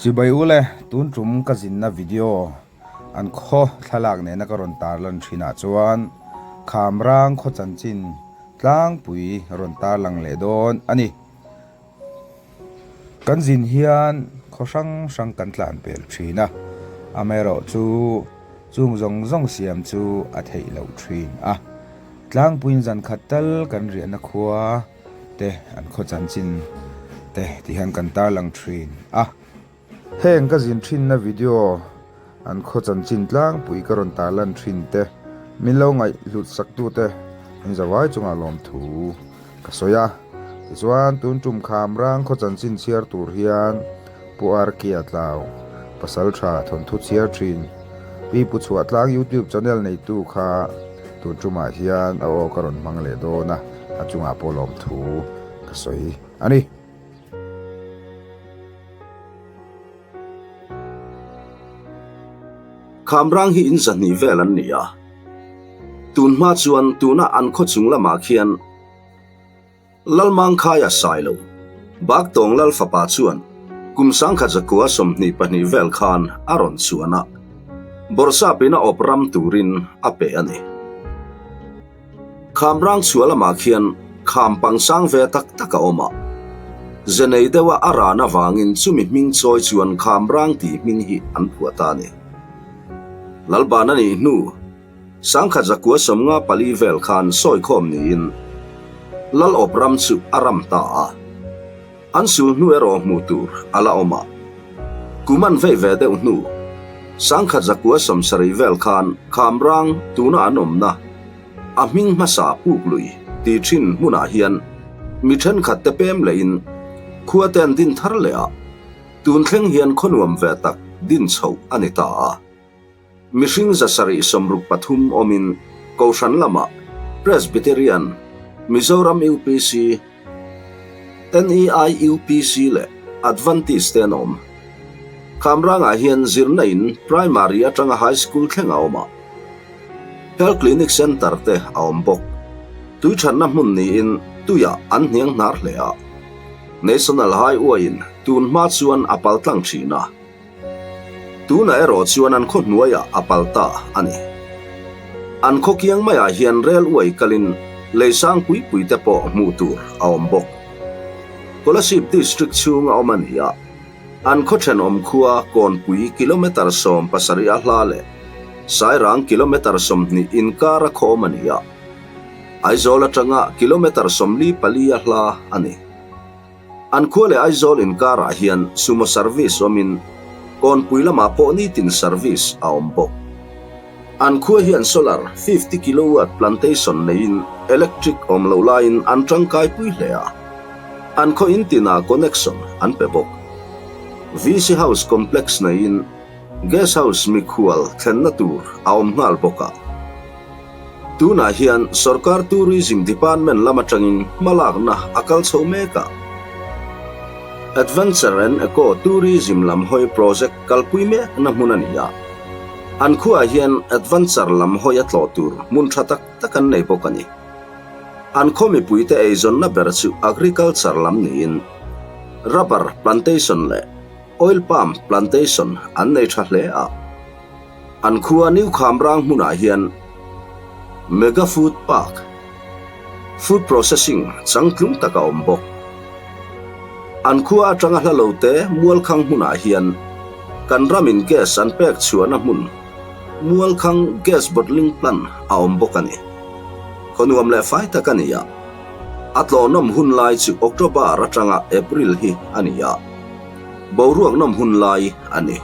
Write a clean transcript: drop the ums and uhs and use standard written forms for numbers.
Chibai ule, tun tum ka zinna video an khaw thlalak nena ka rawn tarlan thinah chuan Khamrang khaw chanchin tlangpui rawn tarlang leh dawn a ni. Kan zin hian khaw hrang hrang kan tlan pel thin a, amaherawh chu chung zawng zawng siam chu a theih loh thin a. Tlangpuiin zan khat tal kan riahna khua te an khaw chanchin te ti hian kan tarlang thin a. Heng ka zin thinna video an khaw chanchin tlangpui ka rawn tarlan thin te, min lo ngaih hlut sak tute in zavai chungah lawmthu ka sawi a. Tichuan tun tum kham rang khaw chanchin chhiar tur hian Pu Arkia Tlau, pasal tha thawnthu chhiar thin, Pi Pu Chhuahtlang YouTube channel neitu kha tun tumah hian a aw ka rawn hmang leh dawn a, a chungah pawh lawmthu ka sawi a ni. Khamrang hi in zahnih vel an ni a, tun hma chuan tuna an khaw chung lamah khian Lalmangkhaia sai lo, Baktawng Lal fapa chuan kum sangkhat zakua 22 vel khan a rawn chuan a, Bawrhsapin a awp ram turin a pe a ni. Khamrang chhuah lamah khian kham pangsang ve tak tak a awm a, ze nei deuha a ran avangin chumi hming chawi chuan Khamrang tih hming hi an phuah ta a ni. Lalban a nih hnu 1054 vel khan sawikhawm niin Lal awp ram chu a ram ta a. An sul hnu erawh hmuh tur a la awm a. Kum an vei ve deuh hnu, 1970 vel khan Khamrang tuna an awmna, a hming hmasa Puklui tih thin hmunah hian mi thenkhat te pem lehin khua te an din thar leh a, tun thleng hian khaw nuam ve tak din chhoh a ni ta a. Mihring 763 awmin Kohhran lamah Presbyterian, Mizoram UPC, NEI UPC leh Adventist te an awm. Khamrangah hian zirna in Primary atanga High School thleng a awm a. Health Clinic Centre te a awm bawk. Tuithatna hmun niin tuiah an hniang hnar hle a. National Highway-in tun hma chuan a paltlang thin a. Tunah erawh chuan an khaw hnuaiah a pal ta a ni. An khaw kiang maiah hian rel uai kalin lei sang pui pui te pawh hmuh tur a awm bawk. Kolasib District chhung a awm a ni a, an khaw thenawm khua Kawnpui kilometre 17 a hla leh Sairang kilometre 20 inkar a khawm a ni a, Aizawl atanga kilometre 44 a hla a ni. An khua leh Aizawl inkarah hian sumo service awmin Kawnpui lamah pawh nitin service a awm bawk. An khua hian solar 50 kilowatt plantation neiin electric awm loh laiin an tangkai pui hle a, an khaw in tinah connection an pe bawk. VC House complex neiin Guest house mikhual thlenna tur a awm nghal bawk a. Tunah hian sorkar Tourism Department lam atangin hmalakna a kal chho mek a. Adventure and Eco Tourism lam hawi project kalpui mekna hmun a ni a. An khuaah hian adventure lam hawi a tlawh tur hmun tha tak tak an nei bawk a ni. An khaw mipuite eizawnna ber chu agriculture lam niin rubber plantation leh Oil palm plantation an nei tha hle a, an khua New Khamrang hmunah hian Mega Food Park, food processing changtlung tak a awm bawk. An khua atanga hla lo te Mualkhang hmunah hian kan ramin gas an pek chhuahna hmun Mualkhang Gas Bottling Plant a awm bawk a ni. Khaw nuam leh fai tak a ni a, a tlawhnawm hun lai chu October atanga April hi a ni a. Boruak nawm hun lai a ni.